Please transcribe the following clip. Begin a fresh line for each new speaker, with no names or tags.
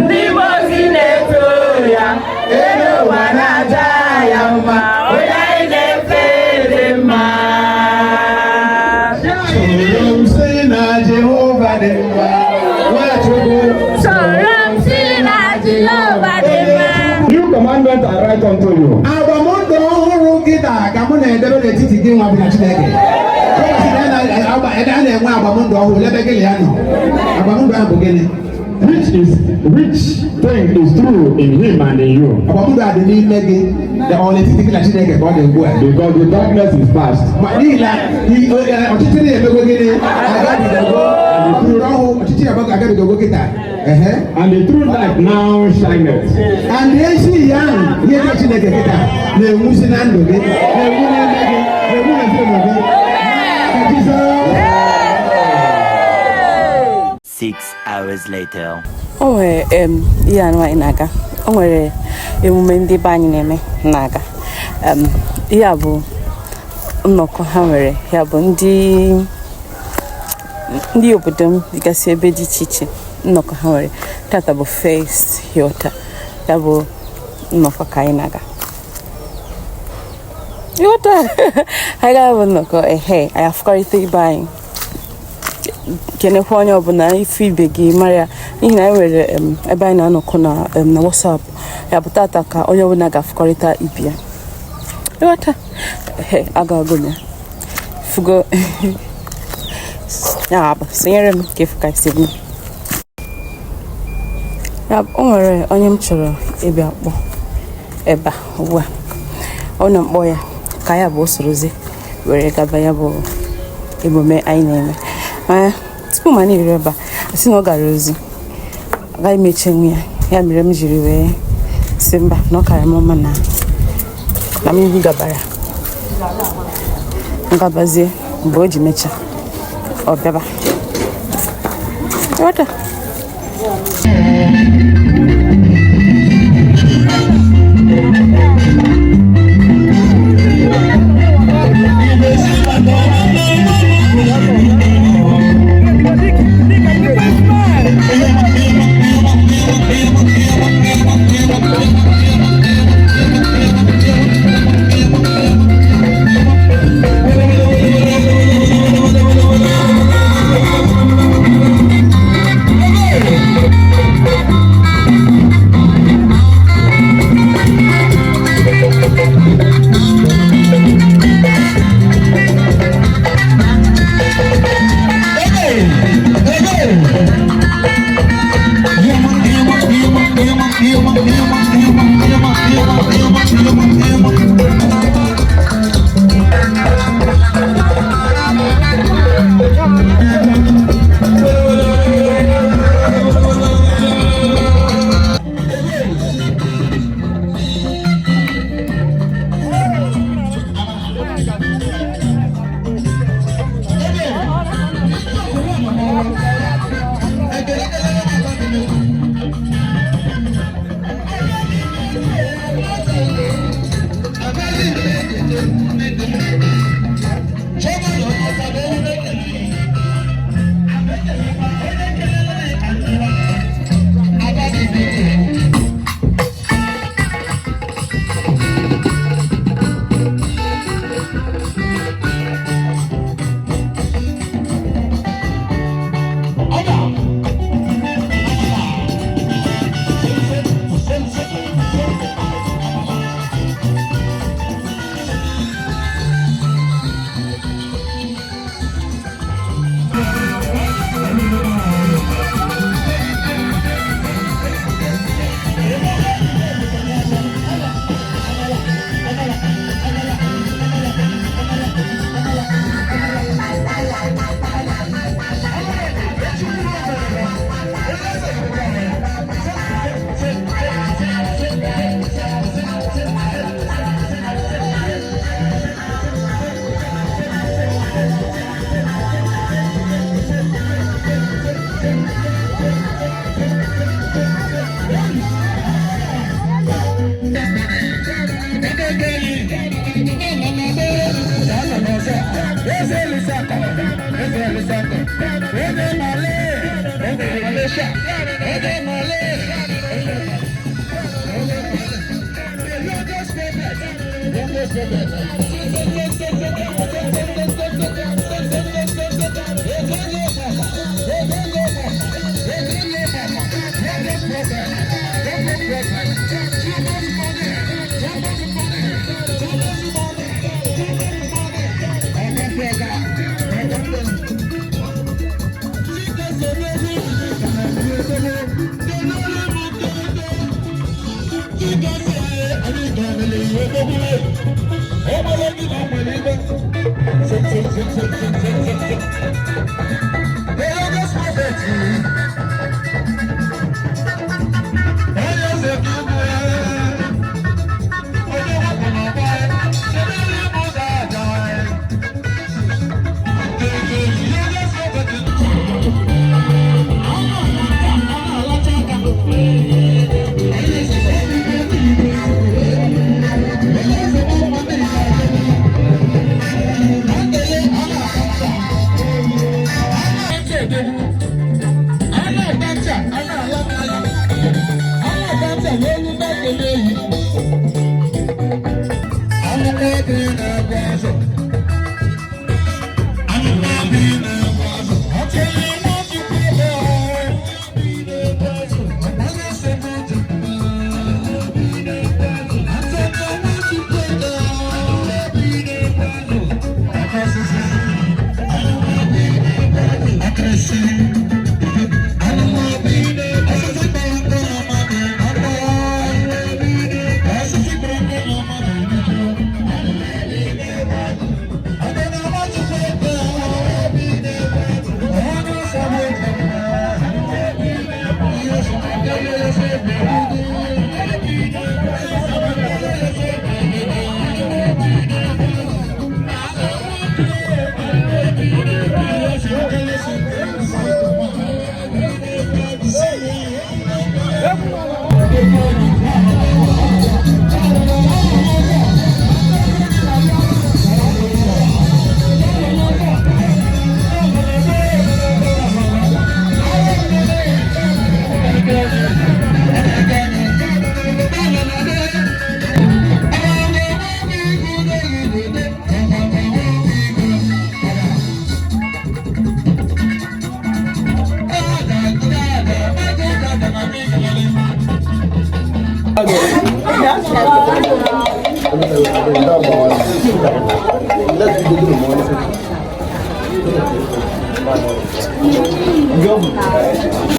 Ndị mozi na-eto ya, elu ụwa na-aja ya mma, onye anyị na-efe dị mma.
Soro m sị na Jehova dị mma. Nwachukwu.
Soro m si na Jehova dị mma.
New commandment I write unto you.
Agbamndụ ọhụrụ gị taa ka mụ na-edebe n'etiti gị nwa bụ na Chineke. Ebe a na-enwe agbamndụ ọhụrụ, ebe gịnị ya nọ? Agbamndụ ahụ bụ gịnị?
Which thing is true in him and in you.
Agbamndụ a dị n'ime gị, ọ n'etiti gị na Chineke ka ọ dị ugbu a.
Because the darkness is past.
Ma n'ihi na ọchịchịrị emego gịnị? Agabigago. Ọhụrụ ọhụụ ọchịchịrị agabigago kịta. Ehe.
And the true light now shineth.
And ezi ya ahụ, ihe dị Chineke kịta na-enwuzi na ndụ gị, na-enwu n'ime gị, na-enwu n'ezinụlọ gị. Ka Jizọs.
6 hours later.
O nwere ihe anụ anyị na-aga, o nwere emume ndị be anyị na-eme na-aga. Ihe a bụ nnọkọ ha nwere, ya bụ ndị obodo m dịgasị ebe dị iche iche. Nnọkọ ha nwere tata bụ first yọta ya bụ nnọkọ ka anyị na-aga. Ịghọta, anyị ga-abụ nnọkọ ehe, anyị afụkọrịta ibe anyị, kenekwa onye ọbụla ife ibe gị mara ya, n'ihi na anyị nwere ebe anyị na-anọkọ na WhatsApp. Ya bụ tata ka onye ọbụla ga-afụkọrịta ibe ya. Ịghọta, ehe, aga agụ ya fugo ya bụ sonyere m ka efu ka esi eme ya. O nwere onye m chọrọ ịbịa kpọ ebe a ugbu a. Ọ na mkpọ ya ka ya bụ osorozi were gaba ya bụ emume anyị na-eme. Mana tupu ma na-eru ebe a, asị na ọ gara ozi, agaghị m echenwu ya. Ya mere m jiri wee si mba, na ọ kara m mma na m gabara ngabazie mgbe o ji mechaa ọ bịaba. Ịghọta?
Go.